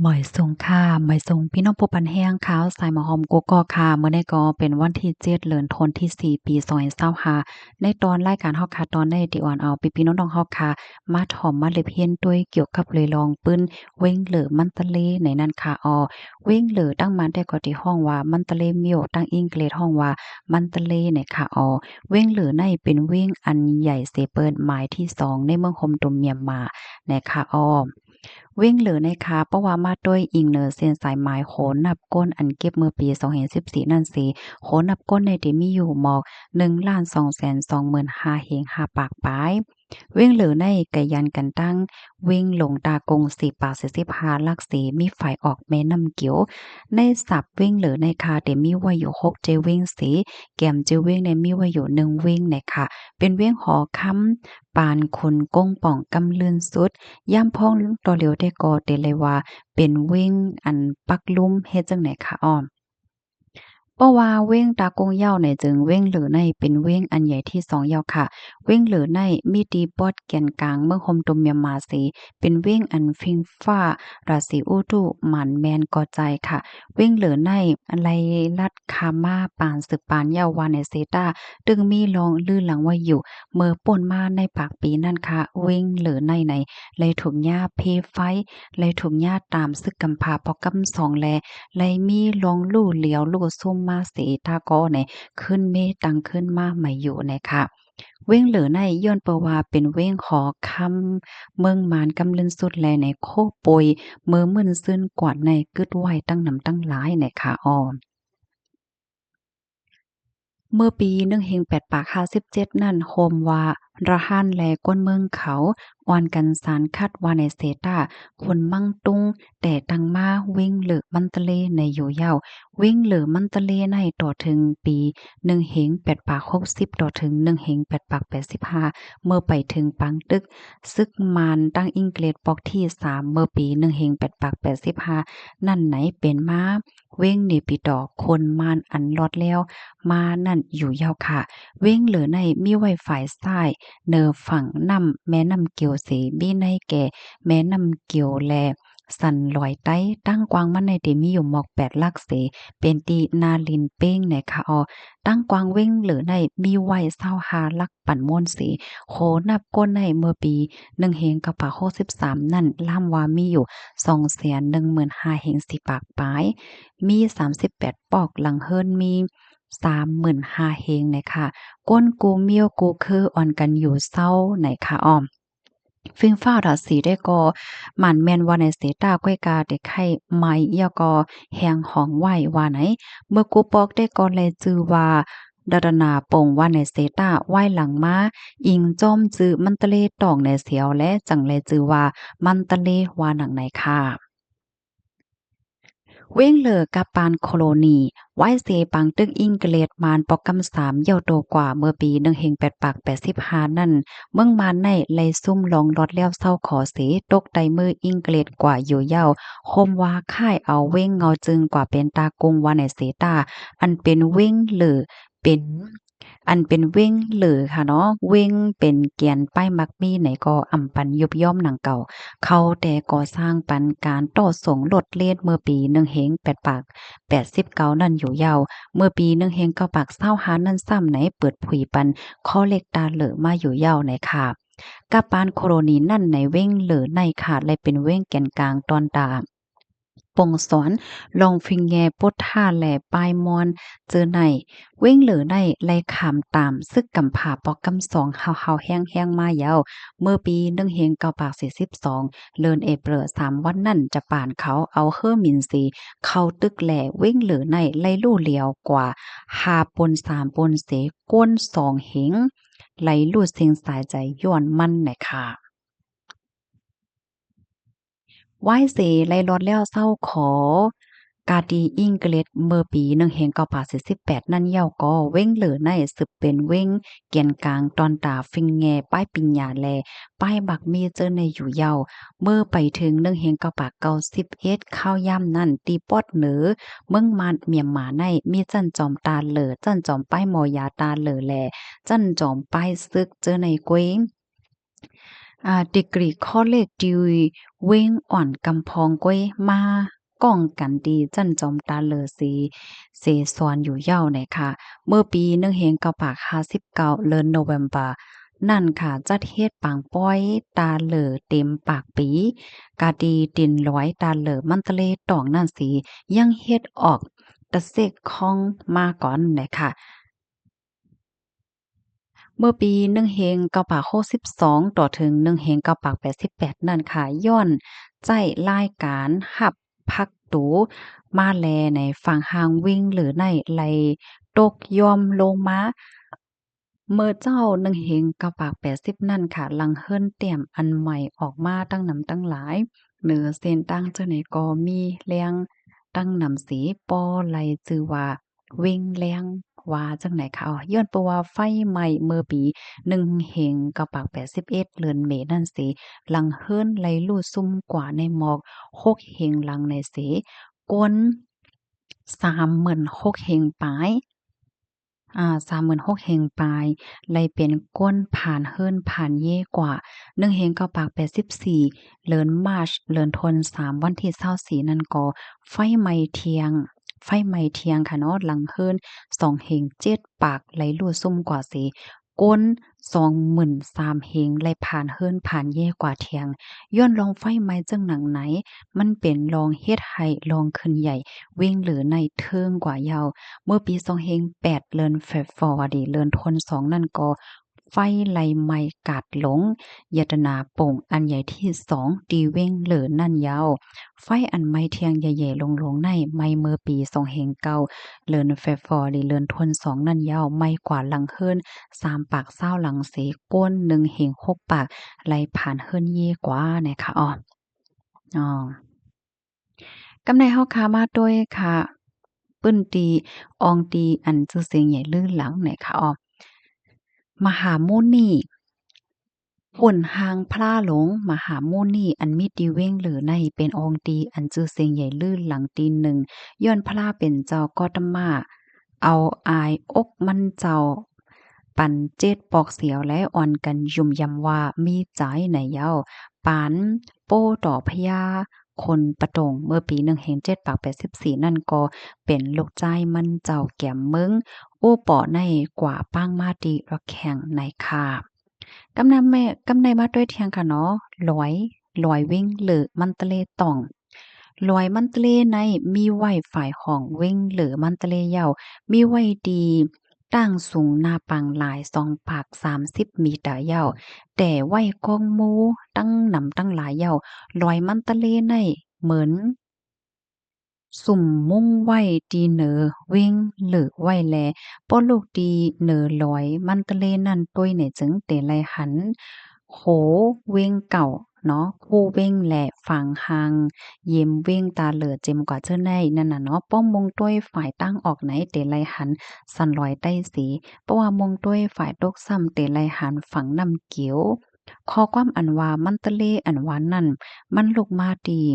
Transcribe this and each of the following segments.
ໝາຍສົງຄ່າ ໝາຍສົງພີ່ນ້ອງຜູ້ພັນແຮງ ຂ່າວສາຍໝາຍຫອມກກອກຄ່ະ. ມື້ນີ້ກໍເປັນວັນທີເຈັດ ເດືອນທັນວາ ປີສອງພັນຊາວຫ້າ. ໃນຕອນລາຍການເຮົາຄ່ະ ຕອນນີ້ ທີ່ອວນເອົາພີ່ໆນ້ອງໆເຮົາຄ່ະ ມາຖ່ອມມາເລັບຮຽນດ້ວຍກ່ຽວກັບເລື່ອງລອງປືນ ເວັງເລີ ມັນຕະເລ ໃນນັ້ນຄ່ະ. ອໍ ເວັງເລີ ທາງມານແທ້ກໍທີ່ຮ້ອງວ່າ ມັນຕະເລມິວ, ທາງອັງກິດຮ້ອງວ່າ ມັນຕະເລ ໃນຄ່ະ. ອໍ ເວັງເລີໃນເປັນເວັງອັນໃຫຍ່ເສເປີດ ໝາຍທີສອງ ໃນເມືອງໂຮມຕຸມມຽນມາ ໃນຄ່ະ. ອໍ ເວັງເລີໃນຄ່ະ ເພາະວ່າມາໂດຍອີງເໜືອເສັ້ນສາຍໝາຍໂຄນັບກົ້ນ ອັນເກັບເມື່ອປີສອງພັນສິບສີ່ນັ້ນເສ, ໂຄນັບກົ້ນໃນທີ່ມີຢູ່ໝອກ ໜຶ່ງລ້ານສອງແສນສອງໝື່ນຫ້າເຮງຫ້າປາກປາຍ. ເວັງເລີໃນກະຢັນກັນຕັ້ງເວັງຫຼວງຕາກົງ ສີ່ປາກສີ່ສິບຫ້າຫຼັກເສ, ມີຝາຍອອກແມ່ນ້ຳກິວ. ໃນສັບເວັງເລີໃນຄ່ະ ເຕັມມີໄວ້ຢູ່ຫົກເຈ້ເວັງເສ, ແກມເຈ້ເວັງໃນມີໄວ້ຢູ່ໜຶ່ງເວັງໃນຄ່ະ, ເປັນເວັງຫໍຄຳ ປານຂຸນກົງປ່ອງກຳລື່ນສຸດ. ຍາມພ້ອງຕໍ່ຫຼຽວແທ້ກໍເຕັມໄດ້ວ່າເປັນເວັງອັນປັກລຸ່ມ ເຮັດຈັ່ງໃດຄ່ະອ້ອມ. ເພາະວ່າເວັງຕາກົງເຍົາໃນ ເຊິ່ງເວັງເລີໃນເປັນເວັງອັນໃຫຍ່ທີສອງເຍົາຄ່ະ. ເວັງເລີໃນມີທີ່ປອດແກ່ນກາງເມືອງໂຮມຕຸມມຽນມາເສ, ເປັນເວັງອັນຟິງຟ້າຣາສີອຸຕຸ ໝານແມ່ນກໍໃຈຄ່ະ. ເວັງເລີໃນໄລ່ລັດຂ້າມມາປານສືບປານເຍົາວ່າໃນເສຕາ, ຕຶງມີລ່ອງລືຫຼັງໄວ້ຢູ່ ເມື່ອປົ້ນມາໃນປາກປີນັ້ນຄ່ະ ເວັງເລີໃນໃນ ໄລ່ຖືກຫຍ້າເພໄຟ, ໄລ່ຖືກຫຍ້າຕາມສຶກກຳພ້າປອກກຳສອງ ແລະ ໄລ່ມີລ່ອງຫຼູ່ຫຼຽວຫຼູ່ຊຸ່ມມາເສຕາກໍໃນ ຂຶ້ນເມຕັ້ງຂຶ້ນມາໃໝ່ຢູ່ໃນຄ່ະ. ເວັງເລີໃນຍ້ອນເພາະວ່າເປັນເວັງຫໍຄຳເມືອງມານກຳລື່ນສຸດ ແລະ ໃນໂຄໂປຍເມືອງມື່ນຊື່ນກວ່າໃນ ກຶດໄວ້ຕັ້ງນຳຕັ້ງຫຼາຍໃນຄ່ະອ້ອມ. ເມື່ອປີໜຶ່ງເຮງແປດປາກຫ້າສິບເຈັດນັ້ນ ໂຮມວ່າລະຫັນ ແລະ ກົນເມືອງເຂົາ ອ່ອນກັນສານຂັດວ່າໃນເສຕາ ຂຸນມັງຕຸງ ແຕ່ຕັ້ງມາເວັງເລີມັນຕະເລໃນຢູ່ເຍົາ. ເວັງເລີມັນຕະເລໃນຕໍ່ເຖິງປີໜຶ່ງເຮງແປດປາກຫົກສິບ ຕໍ່ເຖິງໜຶ່ງເຮງແປດປາກແປດສິບຫ້າ ເມື່ອໄປເຖິງປາງຕຶກ ສຶກມານຕັ້ງອັງກິດປອກທີສາມ ເມື່ອປີໜຶ່ງເຮງແປດປາກແປດສິບຫ້ານັ້ນໃນ ເປັນມາ ເວັງເນປີຕໍ ຄົນມານອັນລອດແລ້ວມານັ້ນຢູ່ເຍົາຄ່ະ. ເວັງເລີໃນມີໄວ້ຝ່າຍຊ້າຍເໜືອຝັ່ງນ້ຳແມ່ນ້ຳກິວເສ, ມີໃນແກ່ແມ່ນ້ຳກິວ ແລະ ສັນລອຍໃຕ້. ຕັ້ງກວ້າງມັນໃນທີ່ມີຢູ່ໝອກແປດຫຼັກເສ, ເປັນທີ່ໜ້າຫຼິ້ນເປ້ງໃນຄ່ະອໍ. ຕັ້ງກວ້າງເວັງເລີໃນມີໄວ້ຊາວຫ້າຫຼັກ ປັນມ້ວນເສ, ໂຄນັບກົ້ນໃນເມື່ອປີໜຶ່ງເຮງເກົ້າປາກຫົກສິບສາມນັ້ນ ລ້ຳວ່າມີຢູ່ສອງແສນໜຶ່ງໝື່ນຫ້າເຮງສີ່ປາກປາຍ, ມີສາມສິບແປດປອກ, ຫຼັງເຮືອນມີສາມໝື່ນຫ້າເຮງໃນຄ່ະ. ກົ້ນກູມ້ຽວກູເຄີອ່ອນກັນຢູ່ເຊົາໃນຄ່ະອ້ອມ. ຟິງຟ້າຣາສີໄດ້ກໍໝັ້ນແມ່ນວ່າໃນເສຕາ ກ້ອຍກາໄດ້ໄຂ້ໄໝ້ ແລ້ວກໍແຮງຫ້ອງໄຫວ້ວ່າໃນ. ເມື່ອກູປອກໄດ້ກໍແລຈື່ວ່າ ລັດຕະນາປົງ ວ່າໃນເສຕາ ວາຍຫຼັງມາ ອີງຈອມຈື່ມັນຕະເລຕອງໃນສຽວ ແລະ ຈັ່ງແລຈື່ວ່າມັນຕະເລ ວ່າໜັງໃນຄ່ະ. ເວັງເລີກັບປານໂຄໂລນີ ວາຍເສປາງຕຶກອັງກິດມານປອກກຳສາມ ເຍົາໂຕກວ່າເມື່ອປີໜຶ່ງເຮງແປດປາກແປດສິບຫ້ານັ້ນ ເມືອງມານໃນໄລ່ຊຸມລອງລອດແລ້ວເຊົາຂໍເສ ຕົກໄດ້ມື້ອັງກິດກວ່າຢູ່ເຍົາ ໂຮມວ່າຄ້າຍເອົາເວັງເງົາຈຶງກວ່າເປັນຕາກຸງ ວ່າໃນເສຕາ ອັນເປັນເວັງເລີ ເປັນ ອັນເປັນເວັງເລີຄ່ະເນາະ ເວັງເປັນແກນປ້າຍໝາກມີໃນກໍອຳປັນຍຸບຍ້ອມໜັງເກົ່າ ເຂົາແຕ່ກໍ່ສ້າງປັນການຕໍ່ສົ່ງລົດເລນເມື່ອປີໜຶ່ງເຮງແປດປາກແປດສິບເກົ້ານັ້ນຢູ່ເຍົາ. ເມື່ອປີໜຶ່ງເຮງເກົ້າປາກຊາວຫ້ານັ້ນຊ້ຳໃນ ເປີດຜຸຍປັນຄໍເລັກຕາເລີມາຢູ່ເຍົາໃນຄ່ະ. ກັບປານໂຄໂລນີນັ້ນໃນ ເວັງເລີໃນຄ່ະ ແລະ ເປັນເວັງແກນກາງຕອນຕາ ປົງສອນ ລອງຟິງແງ ປຸດທາ ແລະ ປາຍມອນ ເຈີໃນ ເວັງເລີໃນໄລ່ຂ້າມຕາມ ຊຶກກຳພ້າປອກກຳສອງ ເຮົາໆແຮງໆມາເຍົາ. ເມື່ອປີໜຶ່ງເຮງເກົ້າປາກສີ່ສິບສອງ ເດືອນເອເປີ ສາມວັນນັ້ນ ຈະປານເຂົາເອົາເຮີໝິນສີເຂົ້າຕຶກ ແລະ ເວັງເລີໃນໄລ່ຫຼູ່ຫຼຽວກວ່າຫ້າປົນສາມປົນເສ ກົ້ນສອງເຮງ ໄລ່ຫຼູດຊິງສາຍໃຈຍ້ອນມັນໃນຄ່ະ. ວາຍເສໄລ່ລອດແລ້ວເຊົາຂໍກາຕີອັງກິດເມື່ອປີໜຶ່ງເຮງເກົ້າປາກສີ່ສິບແປດນັ້ນເຍົາກໍ ເວັງເລີໃນສືບເປັນເວັງແກນກາງຕອນຕາ ຟິງແງ ປາຍປິນຍາ ແລະ ປາຍບັກມີເຈີໃນຢູ່ເຍົາ. ເມື່ອໄປເຖິງໜຶ່ງເຮງເກົ້າປາກເກົ້າສິບເອັດ ຄາວຍາມນັ້ນ ທີ່ປອດເໜີເມືອງມານມຽນມາໃນ ມີຈັນຈອມຕາເລີ, ຈັນຈອມປາຍໝໍຢາຕາເລີ ແລະ ຈັນຈອມປາຍຊຶກເຈີໃນເກຍ. ອາ ດີກຣີຄໍເລຈທີ່ເວັງອ່ອນກຳພອງກ້ວຍມາກ້ອງກັນທີ່ຊັ້ນຈອມຕາເຫຼີເສ ເສສອນຢູ່ເຍົາວນະຄະ. ເມື່ອປີໜຶ່ງເຮງເກົ້າປາກຫ້າສິບເກົ້າ ເດືອນໂນເວັມເບີນັ້ນຄະ ຈັດເຮັດປາງປ່ອຍຕາເຫຼີເຕັມປາກປີ ກະທີ່ດິນລອຍຕາເຫຼີມັນຕະເລຕອງນັ້ນເສ ຍັງເຮັດອອກຕາເຊັກຂອງມາກ່ອນນະຄະ. ເມື່ອປີໜຶ່ງເຮງເກົ້າປາກຫົກສິບສອງ ຕໍ່ເຖິງໜຶ່ງເຮງເກົ້າປາກແປດສິບແປດນັ້ນຄະ ຍ້ອນໃຊ້ລາຍການຮັບພັກຕູມາແລໃນຝັ່ງຫ່າງເວັງເຫຼີໃນໄຫຼຕົກຢ່ອມລົງມາ. ເມື່ອເຈົ້າໜຶ່ງເຮງເກົ້າປາກແປດສິບນັ້ນຄະ ຫຼັງເຮືອນແຕ້ມອັນໃໝ່ອອກມາຕັ້ງນຳຕັ້ງຫຼາຍ ເໜືອເສັ້ນທາງເຈົ້າໃນກໍມີແລງຕັ້ງນຳເສ ກໍໄດ້ຊື່ວ່າ ເວັງແລງ ວ່າຈັ່ງໃດຄະ. ຍ້ອນເພາະວ່າໄຟໄໝ້ເມື່ອປີໜຶ່ງເຮງເກົ້າປາກແປດສິບເອັດ ເດືອນເມນັ້ນເສ ຫຼັງເຮືອນໄດ້ລຸສຸມກວ່າໃນໝອກຫົກເຮງຫຼັງໃນເສ ຄົນສາມໝື່ນຫົກເຮງປາຍ ອາ ສາມໝື່ນຫົກເຮງປາຍ ໄດ້ເປັນຄົນຜ່ານເຮືອນຜ່ານເຢກວ່າ. ໜຶ່ງເຮງເກົ້າປາກແປດສິບສີ່ ເດືອນມາດ ເດືອນທົນສາມ ວັນທີຊາວສີ່ນັ້ນກໍໄຟໄໝ້ທ່ຽງ ໄຟໄໝ້ທ່ຽງຄະເນາະ ຫຼັງເຮືອນສອງເຮງເຈັດປາກໄດ້ລຸສຸມກວ່າເສ ຄົນສອງໝື່ນສາມເຮງໄດ້ຜ່ານເຮືອນຜ່ານເຢກວ່າທ່ຽງ. ຍ້ອນລອງໄຟໄໝ້ເຊິ່ງໜັງໃນ ມັນເປັນລອງເຮັດໃຫ້ລອງຂຶ້ນໃຫຍ່ເວັງເຫຼືໃນເທິງກວ່າເຍົາວ. ເມື່ອປີສອງເຮງແປດ ເດືອນເຟບຣວາຣີ ເດືອນທົນສອງນັ້ນກໍ ໄຟໄດ້ໄໝ້ກາດຫຼົງ ຍາຕະນາປົງອັນໃຫຍ່ທີສອງ ທີ່ເວັງເຫຼືນັ້ນເຍົາວ. ໄຟອັນໄໝ້ທ່ຽງໃຫຍ່ໆລົງໆໃນໄໝ້ເມື່ອປີສອງເຮງເກົ້າ ເດືອນເຟບຣວາຣີ ເດືອນທົນສອງນັ້ນເຍົາວ ໄໝ້ກວ່າຫຼັງເຮືອນສາມປາກຊາວຫຼັງເສ ຄົນໜຶ່ງເຮງຫົກປາກໄດ້ຜ່ານເຮືອນເຢກວ່ານະຄະ. ອໍ ອໍ ກຳໃນເຮົາຄະມາໂຕຍຄະ ພື້ນທີ່ ອ່ອງຕີອັນຊື່ສຽງໃຫຍ່ລື່ນຫຼັງນະຄະ. ອໍ ມະຫາມຸນີ ຂຸນຮ່າງພະລາຫຼົງມະຫາມຸນີ ອັນມີທີ່ເວັງເຫຼືໃນ ເປັນອ່ອງຕີອັນຊື່ສຽງໃຫຍ່ລື່ນຫຼັງທີໜຶ່ງ ຍ້ອນພະລາເປັນເຈົ້າກໍຕະມາ ເອົາອາຍອົກໝັ້ນເຈົ້າ ປັນເຈັດປອກສຽວ ແລະ ອ່ອນກັນຫຍຸ່ມຢຳວ່າມີໃຈໃນເຍົາວ ປານໂປ້ຕໍ່ພະຍາຄົນປະຕົງ ເມື່ອປີໜຶ່ງເຮງເຈັດປາກແປດສິບສີ່ນັ້ນກໍເປັນລູກຊາຍໝັ້ນເຈົ້າແກມເມືອງ ອູປໍໃນກວ່າປາງມາຕິລະແຂ່ງໃນຄາບ. ກຳນຳແມ່ ກຳໃນມາໂຕຍທ່ຽງຄະເນາະ ລອຍ ລອຍເວັງເຫຼືມັນຕະເລຕອງ. ລອຍມັນຕະເລໃນມີໄວ້ຝາຍຂອງເວັງເຫຼືມັນຕະເລເຍົາວ ມີໄວ້ທີ່ ຕັ້ງສູງໜ້າປາງຫຼາຍສອງປາກສາມສິບມີຕາເຍົາວ ແຕ່ໄວ້ກອງໝູ່ຕັ້ງນຳຕັ້ງຫຼາຍເຍົາວ. ລອຍມັນຕະເລໃນເໝິນສຸມມຸງໄວ້ທີ່ເໜີເວັງເຫຼືໄວ້ແລ ເພາະລູກທີ່ເໜີລອຍມັນຕະເລນັ້ນໂຕຍໃນຈຶ່ງເຕໄລຫັນ ໂຄເວັງເກົ່າເນາະ ຄູເວັງ ແລະ ຝັ່ງຫ່າງເຢັມເວັງຕາເຫຼີເຈັມກວ່າເຈີໃນນັ້ນນະເນາະ. ປ້ອມມຸງໂຕຍຝ່າຍຕາງອອກໃນເຕໄລຫັນສັນລອຍໃຕ້ເສ ເພາະວ່າມຸງໂຕຍຝ່າຍຕົກຊ້ຳເຕໄລຫັນຝັ່ງນ້ຳກິວ. ຂໍ້ຄວາມອັນວ່າມັນຕະເລອັນວ່ານັ້ນ ມັນລຸກມາທີ່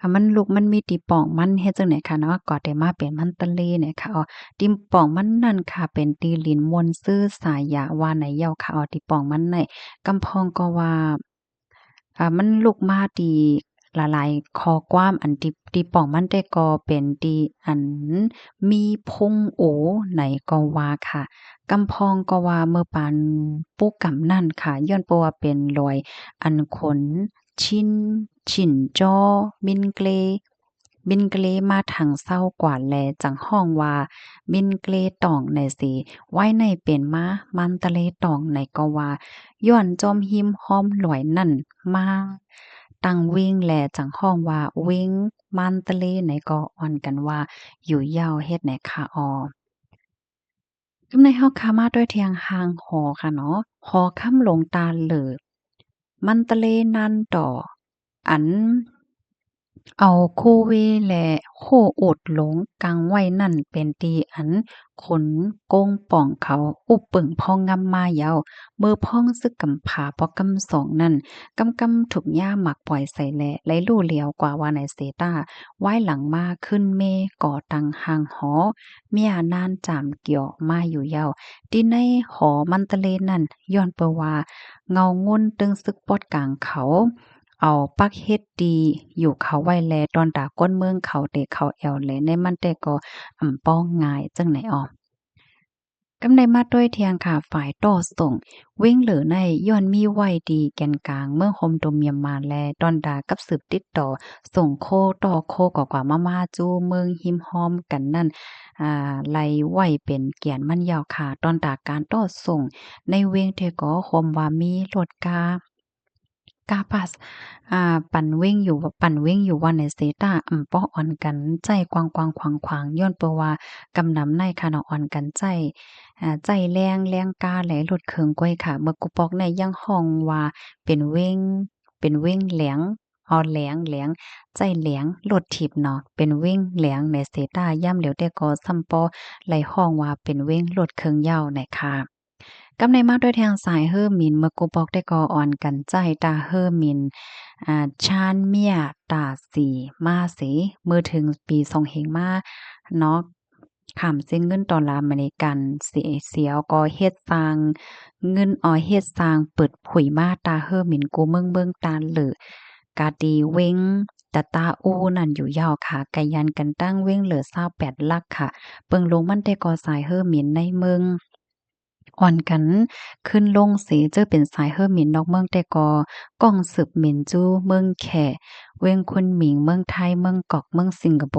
ອາ ມັນລຸກ ມັນມີທີ່ປ່ອງມັນເຮັດຈັ່ງໃດຄະເນາະ ກໍໄດ້ມາເປັນມັນຕະເລນະຄະ. ອໍ ທີ່ປ່ອງມັນນັ້ນຄະ ເປັນທີ່ຫຼິ້ນມ່ວນຊື່ສາຍາວ່າໃນເຍົາວຄະ. ອໍ ທີ່ປ່ອງມັນໃນ ກຳພອງກໍວ່າ ອາ ມັນລຸກມາທີ່ຫຼາຍໆຂໍ້ຄວາມ ອັນທີ່ ທີ່ປ່ອງມັນແທ້ກໍເປັນທີ່ອັນມີພຸງໂອໃນກໍວ່າຄະ. ກຳພອງກໍວ່າເມື່ອປານປຸກກຳນັ້ນຄະ ຍ້ອນເພາະວ່າເປັນລອຍອັນຄົນ ຊິນ ຊິນຈໍ ມິນເກລ ມິນເກລມາທາງເຊົາກວ່າແລ ຈັ່ງຮ້ອງວ່າມິນເກລຕອງໃນເສ ໄວ້ໃນເປັນມາມັນຕະເລຕອງໃນກໍວ່າ ຍ້ອນຈອມຮິມຫ້ອມລອຍນັ້ນມາຕັ້ງເວັງແລ ຈັ່ງຮ້ອງວ່າເວັງມັນຕະເລໃນກໍອ່ອນກັນວ່າຢູ່ເຍົາວເຮັດໃນຄະ. ອໍ ກຳໃນເຮົາຄະມາໂຕຍທ່ຽງຮ່າງຫໍຄະເນາະ ຫໍຄຳຫຼວງຕາເຫຼີ ມັນຕະເລນານຕໍ ອັນ ເອົາຄູເວ ແລະ ໂຄອູດຫຼົງກາງໄວ້ນັ້ນ ເປັນທີ່ອັນຄົນກົງປ່ອງເຂົາອຸບປຶງພອງງຳມາຍາວ. ເມື່ອພອງຊຶກກຳພ້າປອກກຳສອງນັ້ນ ກຳກຳທຸກຍາໝາກປ່ອຍໃສ່ແລ ໄຫຼຫຼູ່ຫຼຽວກວ່າວ່າໃນເສຕາ ວາຍຫຼັງມາຂຶ້ນເມກໍ່ຕັ້ງຮ່າງຫໍ ເມຍນານຈາມກ່ຽວມາຢູ່ຍາວ ທີ່ໃນຫໍມັນຕະເລນັ້ນ ຍ້ອນເປີວ່າເງົາງົນຕຶງຊຶກປອດກາງເຂົາ ເອົາປັກເຮັດທີ່ຢູ່ເຂົາໄວ້ແລ ດອນຕາຄົນເມືອງເຂົາເຕະເຂົາແອວແລ ໃນມັນແຕ່ກໍອຳປ້ອງງ່າຍຈັ່ງໃນອອກ. ກຳໃນມາດ້ວຍທຽງຂາຝ່າຍຕໍ່ສົ່ງ ເວັງເຫຼີໃນ ຍ້ອນມີໄວ້ທີ່ແກ່ນກາງເມືອງໂຮມຕຸມມຽນມາແລ ດອນຕາກັບສືບຕິດຕໍ່ສົ່ງໂຄຕໍ່ໂຄກໍກວ່າມາມາສູ່ເມືອງຮິມຮອມກັນນັ້ນ ອາ ໄລ່ໄວ້ເປັນກຽນມັນຍາວຂາ ດອນຕາການຕໍ່ສົ່ງໃນເວັງແທ້ກໍໂຮມວ່າມີລົດກາ ກາປາສ ອາ ປັ່ນເວັງຢູ່ ປັ່ນເວັງຢູ່ວ່າໃນເສຕາ ອຳປອກອ່ອນກັນໃຊ້ກວ້າງໆຂວາງໆ ຍ້ອນເປີວ່າກຳນຳໃນຂະເນາະ ອ່ອນກັນໃຊ້ ອາ ໃຊ້ແລງ ແລງກາ ແລລົດເຄື່ອງກ້ວຍຂາ ເມືອກູປອກໃນຍັງຮ້ອງວ່າເປັນເວັງ ເປັນເວັງແຫຼງ ອໍ ແຫຼງ ແຫຼງ ໃຊ້ແຫຼງລົດຖີບເນາະ ເປັນເວັງແຫຼງໃນເສຕາ ຍາມຫຼຽວແຕ່ກໍຊ້ຳປໍໄລ່ຮ້ອງວ່າເປັນເວັງລົດເຄື່ອງຍາວໃນຂາ. ກຳໃນມາດ້ວຍທາງສາຍເຮີໝິນ ເມືອກູປອກແຕ່ກໍອ່ອນກັນໃຊ້ຕາເຮີໝິນ ອາ ຊານເມຍຕາສີມາເສ ເມື່ອເຖິງປີສອງເຮງມາເນາະ ຂ້າມເສັ້ນເງິນໂດລາອາເມລິກັນເສ ສຽວກໍເຮັດສ້າງເງິນ ເຮັດສ້າງເປີດຜຸຍມາຕາເຮີໝິນກູເມືອງ ເມືອງຕາເຫຼີ ກາຕີເວັງຕາຕາອູນັ້ນຢູ່ຍາວຂາ ໄກຍານກັນຕັ້ງເວັງເຫຼືຊາວແປດຫຼັກຂາ ເປິງລົງມັນແຕ່ກໍສາຍເຮີໝິນໃນເມືອງ ອ່ອນກັນຂຶ້ນລົງເສ ເຈີເປັນສາຍເຮີໝິນນອກເມືອງແຕ່ກໍກ້ອງສືບໝິນຈູເມືອງແຂ ເວັງຄຸນໝິງ ເມືອງໄທ ເມືອງກອກ ເມືອງສິງກະໂປ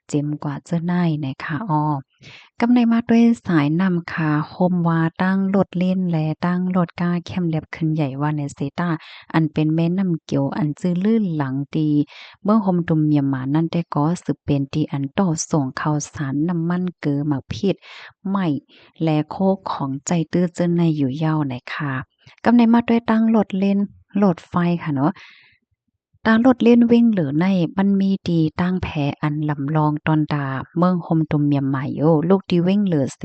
ເຈັມກວ່າເຈີໃນໃນຂາອອກ. ກຳໃນມາດ້ວຍສາຍນ້ຳຂາ ໂຮມວ່າຕັ້ງລົດເລນ ແລະ ຕັ້ງລົດກ້າແຄມແລັບຂຶ້ນໃຫຍ່ວ່າໃນເສຕາ ອັນເປັນແມ່ນ້ຳກຽວອັນຈື່ລືຫຼັງທີ່ເມືອງໂຮມຕຸມມຽນມານັ້ນແຕ່ກໍສືບເປັນທີ່ອັນຕໍ່ສົ່ງເຂົ້າສານ ນ້ຳມັນ ເກືອ ໝາກພິດ ໄມ້ ແລະ ໂຄຂອງໃຊ້ຕື້ເຈີໃນຢູ່ຍາວໃນຂາ. ກຳໃນມາດ້ວຍຕັ້ງລົດເລນ ລົດໄຟຂະເນາະ ຕາລົດເລນເວັງເຫຼືໃນ ມັນມີທີ່ຕັ້ງແພອັນລຳລອງຕອນຕາເມືອງໂຮມຕຸມມຽນມາຢູ່ ລູກທີ່ເວັງເຫຼືເສ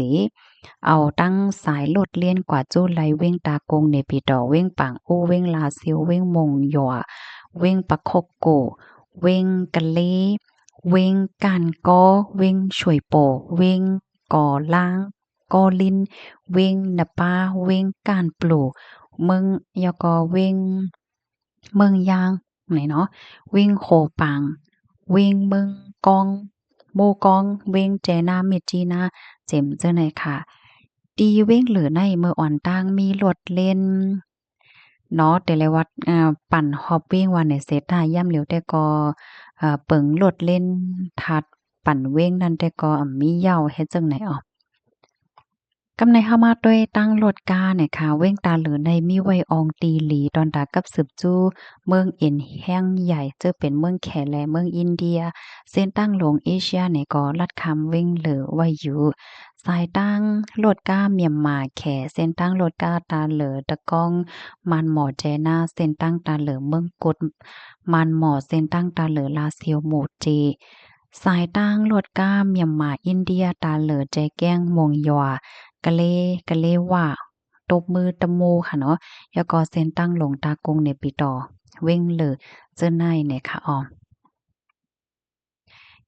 ເອົາຕັ້ງສາຍລົດເລນກວ່າຈູໄລເວັງຕາກຸງເນປີຕໍ ເວັງປາງອູ ເວັງລາຊິວ ເວັງມົງຢວາ ເວັງປະຄົກໂກ ເວັງກະເລ ເວັງກ້ານກໍ ເວັງຊ່ວຍໂປ ເວັງກໍລາງ ກໍລິນ ເວັງນະປາ ເວັງກ້ານປູ ເມືອງ ແລ້ວກໍເວັງ ເມືອງຢາງນີ້ເນາະ ເວັງໂຄປາງ ເວັງເມືອງກອງ ໂມກອງ ເວັງແຈນາ ມິດຈີນາ ເຈັມເຈີໃນຂາ. ທີ່ເວັງເຫຼືໃນເມື່ອອ່ອນຕັ້ງມີລົດເລນເນາະ ແຕ່ລະວັດ ເອີ ປັ່ນຮອບເວັງວ່າໃນເສຕາ ຍາມຫຼຽວແຕ່ກໍ ເອີ ເປິງລົດເລນທັດ ປັ່ນເວັງນັ້ນແຕ່ກໍອຳມີເຍົາ ເຮັດຈັ່ງໃດອອກ. ກຳໃນເຮົາມາດ້ວຍຕັ້ງລົດກ້ານະຄະ ເວັງຕາເຫຼືໃນມີໄວ້ອອງຕີຫຼີ ດອນຕາກັບສືບຈູເມືອງເອັນແຮງໃຫຍ່ ເຈີເປັນເມືອງແຂແລະເມືອງອິນເດຍ ເສັ້ນທາງຫຼວງເອເຊຍນີ້ກໍລັດຂ້າມເວັງເຫຼືໄວ້ຢູ່ ສາຍທາງລົດກ້າມຽນມາແຂ ເສັ້ນທາງລົດກ້າຕາເຫຼືຕະກອງ ມານໝໍແຈນາ ເສັ້ນທາງຕາເຫຼືເມືອງກຸດ ມານໝໍ ເສັ້ນທາງຕາເຫຼືລາຊຽວໝູເຈ ສາຍທາງລົດກ້າມຽນມາອິນເດຍ ຕາເຫຼືແຈແກ້ງ ມົງຢວາ ກະເລ ກະເລວາ ຕົບມືຕະໂມຂະເນາະ ແລ້ວກໍເສັ້ນທາງຫຼວງຕາກຸງເນປີຕໍ ເວັງເຫຼື ເຈີໃນແນຂະອອກ.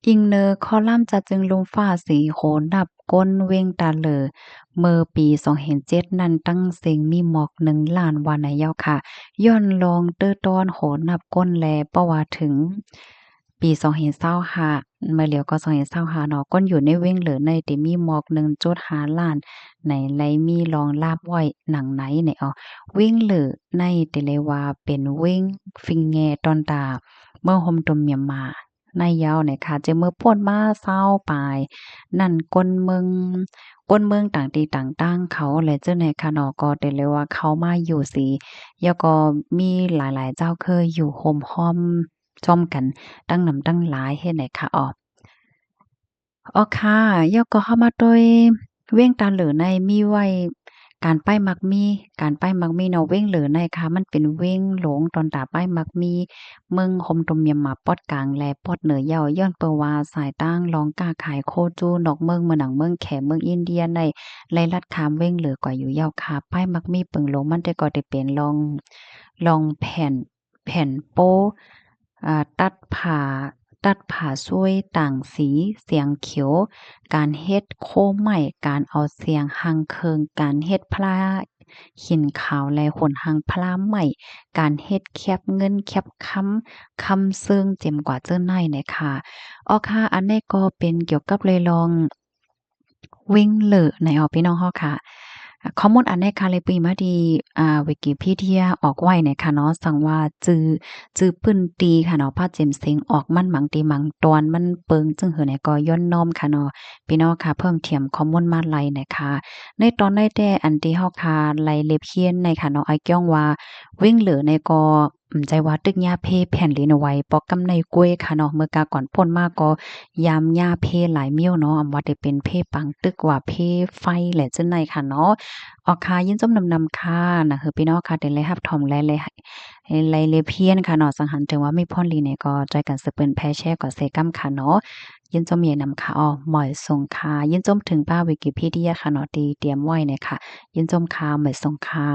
ອີງເນີຄໍລຳຈາຈຶ່ງລຸ່ມຟ້າສີໂຫນັບ ຄົນເວັງຕາເຫຼື ເມື່ອປີສອງເຮງເຈັດນັ້ນ ຕັ້ງເສັງມີໝອກໜຶ່ງລ້ານວ່າໃນເຈົ້າຄ່ະ ຍ້ອນລອງເຕີຕ້ອນໂຫນັບຄົນແລ ເພາະວ່າເຖິງປີສອງເຮງຊາວຫ້າ ເມື່ອຫຼຽວກໍສອງເຮງຊາວຫ້າເນາະ ຄົນຢູ່ໃນເວັງເຫຼືໃນໄດ້ມີໝອກໜຶ່ງຈຸດຫ້າລ້ານໃນ ໄດ້ມີລອງລາບໄວ້ໜັງໃນໃນອອກ ເວັງເຫຼືໃນໄດ້ເລີຍວ່າເປັນເວັງຟິງແງຕອນຕາ ເມືອງໂຮມຕຸມມຽນມາ ໃນຍາວໃນຄະ ຈະເມື່ອພົ້ນມາຊາວປາຍນັ້ນ ຄົນເມືອງ ຄົນເມືອງຕ່າງທີ່ຕ່າງຕ່າງເຂົາ ແລະ ເຈົ້າໃນຄະເນາະ ກໍໄດ້ເລີຍວ່າເຂົ້າມາຢູ່ສີ ແລ້ວກໍມີຫຼາຍໆເຈົ້າເຄີຍຢູ່ໂຮມຮ່ອມຊ່ອມກັນ ຕັ້ງນຳຕັ້ງຫຼາຍເຮັດໃນຄະອອກ. ອອກຄ່ະ ແລ້ວກໍເຮົາມາດ້ວຍ ເວັງຕາເຫຼືໃນມີໄວ້ ການປ້າຍໝາກມີ້ ການປ້າຍໝາກມີ້ເນາະ ເວັງເຫຼີໃນຄ່ະ ມັນເປັນເວັງຫຼວງ ຕອນຕາປ້າຍໝາກມີ້ ເມືອງໂຮມຕຸມມຽນມາປອດກາງ ແລະ ປອດເໜືອເຍົາະ ຍ້ອນເປີວ່າສາຍຕາງລອງຄ້າຂາຍໂຄຈູນອກເມືອງ ເໝືອນໜັງເມືອງແຂ ເມືອງອິນເດຍໃນ ໄລ່ລັດຂ້າມເວັງເຫຼີກວ່າຢູ່ເຍົາະຄ່ະ. ປ້າຍໝາກມີ້ເປິງຫຼວງມັນແຕ່ກໍໄດ້ເປັນລອງ ລອງແຜ່ນ ແຜ່ນໂປ້ ອາ ຕັດຜ້າ ຕັດຜ້າຊ່ວຍຕ່າງສີ ສຽງຂຽວ ການເຮັດໂຄໄມ້ ການເອົາສຽງຮັງເຄີງ ການເຮັດພລາຫີນຂາວ ແລະ ໂຫນຮັງພລາໄມ້ ການເຮັດແຄບເງິນ ແຄບຄຳ ຄຳເຊິ່ງ ເຈັມກວ່າເຈີໃນແນ່ຄ່ະ. ອໍຄ່ະ ອັນນີ້ກໍເປັນກ່ຽວກັບເລື່ອງລອງ ເວັງເຫຼີໃນ ເອົາ ພີ່ນ້ອງເຮົາຄ່ະ. ຂໍ້ມູນອັນນີ້ຄ່ະ ໄລ່ປີມາທີ່ ອາ ວິກິພີເດຍອອກໄວ້ແນ່ຄ່ະເນາະ ສັງວ່າຈື່ ຈື່ພື້ນທີ່ຄ່ະເນາະ ພະເຈັນເສັງອອກມັນມັງຕີມັງຕອນ ມັນເປິງຈຶ່ງເຫີແນ່ກໍຍ້ອນນ້ອມຄ່ະເນາະ ພີ່ນ້ອງຄ່ະ ເພີ່ມທຽມຂໍ້ມູນມາໄລ່ແນ່ຄ່ະ. ໃນຕອນໃນແຕ່ອັນທີ່ເຮົາຄ່ະໄລ່ເລັບຮຽນໃນຄ່ະເນາະ ອ້າຍກ້ຽງວ່າ ເວັງເຫຼີໃນກໍ ອືມ ໃຈວ່າຕຶກຫຍ້າເພແຜ່ນດິນໄຫວ ປອກກຳໄນກວຍຄ່ະເນາະ ເມື່ອກາກ່ອນພົ້ນມາກໍຍາມຫຍ້າເພຫຼາຍມ້ຽວເນາະ ອຳວ່າແຕ່ເປັນເພປັງຕຶກວ່າເພໄຟ ແລະ ເຊັ່ນໃນຄ່ະເນາະ. ອໍຄ່ະ ຍິນຊົມນຳນຳຄ່ະ ນະ ເຮີພີ່ນ້ອງຄ່ະ ທີ່ໄດ້ຮັບຊົມ ແລະ ໄລ່ ໄລ່ເລັບຮຽນຄ່ະເນາະ ສັງຫັນເຖິງວ່າມີພອນລີແນ່ກໍຊ່ອຍກັນສືບເປີນແພແຊກ່ອນເສຍກຳຄ່ະເນາະ. ຍິນຊົມໃຫຍ່ນຳຄ່ະ. ອໍ ໝາຍສົງຄ່ະ ຍິນຊົມເຖິງປ້າວິກິພີເດຍຄ່ະເນາະ ທີ່ຕຽມໄວ້ແນ່ຄ່ະ. ຍິນຊົມຄ່ະ ໝາຍສົງຄ່ະ.